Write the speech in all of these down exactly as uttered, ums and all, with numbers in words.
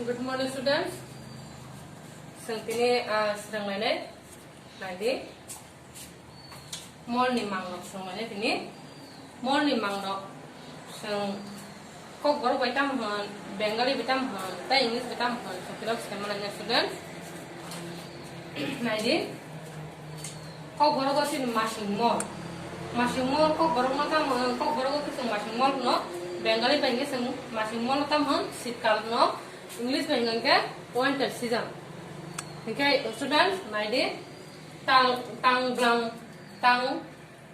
Good morning, students. Chwng tini, ah, swrwnglainai. Naidi. Molni mangrok swrwnglainai tini. Molni mangrok chwng Kokborok bai tamo hwn, Bengali bai tamo hwn, tei English bai tamo hwn, chwng philok swrwnglainai, students. Naidi. Kokborok o chini masing mol. Masing mol Kokborok no tamo hwn, Kokborok o chwng masing mol hwno, Bengali bai hwnkhe chwng masing mol no tamo hwn, shitkal no, English bai hwnkhe winter season. Hwnkhe students, naidi, tang, tang blang, tang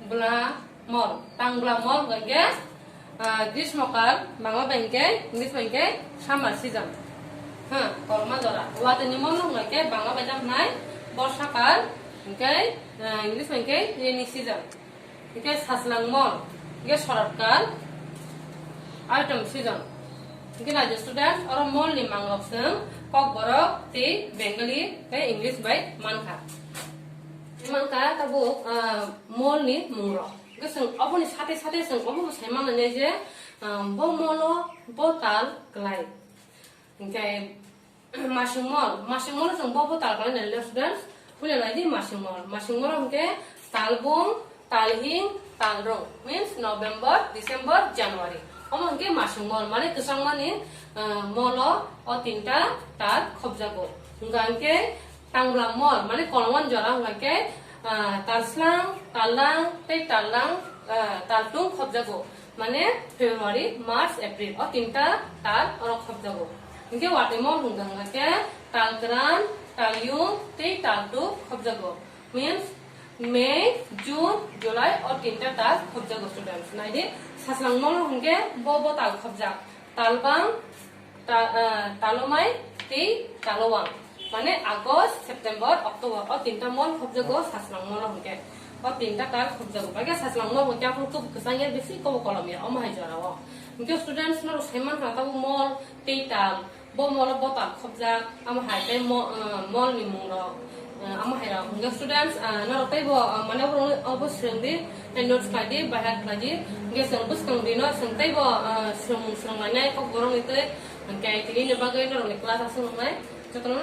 bla mol, tang bla mol hwnkhe, ah, Grishmo kal, Bangla bai hwnkhe, English bai hwnkhe summer season. Ha, kolma jora. Watwi ni mol no hwnkhe Bangla bai tamo hwnai borsa kal, hwnkhe, ah, English bai hwnkhe rainy season. Hwnkhe sachlang mol, hwnkhe shorot kal, autumn season. Hwnkhe naidi students, oro mol ni mangrok chwng Kokborok tei Bengali tei English bai mankha. Mankha tabuk, ah, mol ni mungrok. Hwnkhe chwng oboni sate sate chwng obo bo sai manlainai je, ah, bo molo bo tal kwlai. Hwnkhe masing mol, masing mol chwng bo bo tal kwlai nai le students. Puila naidi masing mol. Masing mol hwnkhe talbung, talhing, talrung. Means November, December, January. Omo hwnkhe masing mol. Mane kwchangmani, ah, molo o tinta tal khopjago. Hwnkha hwnkhe Tangbla mol, mane kolongwan jora hwnkha khe, ah, talslang, tallang, tei tallang, ah, taltung khopjago. Mane February, March, April, o tinta tal oro khopjago. Hwnkhe watwi mol hwnkha hwnkha khe talkran, talyung, tei taltuk khopjago. Means May, June, July, o tinta tal khopjago students. Naidi, sachlang mol hwnkhe bo bo tal khopjak. Talbang, ta-, ah, talomai tei talowang. Mane August, September, October, o tinta mol khopjago sachlang mol hwnkhe. O tinta tal khopjago. Bagya sachlang mol hwnkhe aphuru kwbuk kwchang ya bisi kobo kolom ya, omo hai jora o. Hwnkhe students norok sai mankha tabuk mol tei tal, bo molo bo tal khopjak, amo hai tei mo-, ah, mol ni mung rok, ah, amo hai rok. Hwnkhe students, ah, norok tei bo, ah, mane obo, obo swrwng di, tei notes khlai di, by heart khlai di. Hwnkhe chwng bwskang di no, chwng tei bo, ah, swrwng, swrwng lainai Kokborok ni tei, hwnkhe tini ni bagwi norok ni class aswk wngnai. Jotono